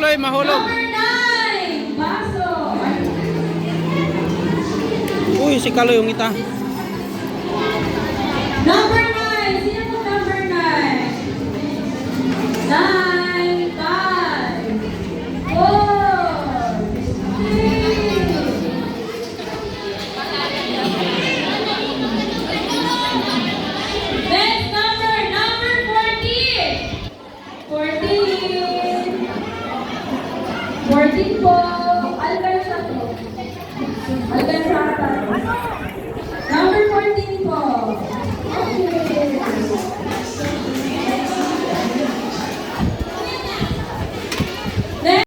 Chloe, mahulog. Number 9, baso. Ay, Uy, si Kaloy yung ita. Number 9, sino po number 9? 9, 5, 4, 3. Next number, number 14. 14. 14 po. Alcanza to. Alcanza ata. Number 14 po. Okay.